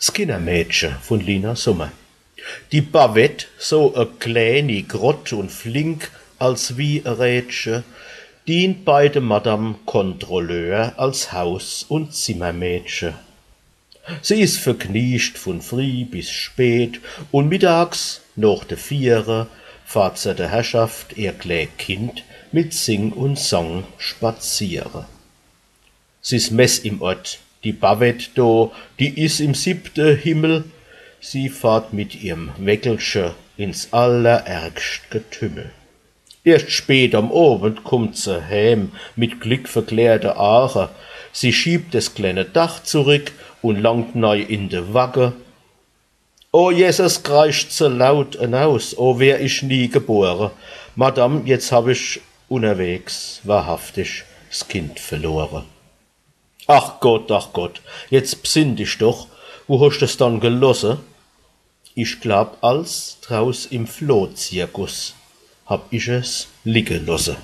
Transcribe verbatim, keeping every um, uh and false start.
S Kinnermädche vun Lina Sommer. Die Bavette, so e kläni Grott un flink als wie e Rädche, dient bei de Madame Kontrolleur als Haus- un Zimmermädche. Sie is vergniecht vun frieh bis spät, un mittags, noch de Viere, fahrt se de Herrschaft ihr klä Kind mit Sing un Sang spaziere. S is Mess im Ort, die Bavette do, die is im siebte Himmel. Sie fahrt mit ihrm Wäckelche ins allerärgscht Getümmel. Erscht spät am Owend kummt se heem mit glickverklärte Aache. Sie schiebt des klenne Dach zurick un langt nei in de Wacke. O Jesses, kreischt se laut enaus, o wär ich nie gebore. Madame, jetzt hab ich unnerwegs wahrhaftig s Kind verlore. Ach Gott, ach Gott, jetzt bsinn dich doch, wo hoscht es dann gelosse? Ich glaab, als draus im Flohzirkus hab ich es ligge losse.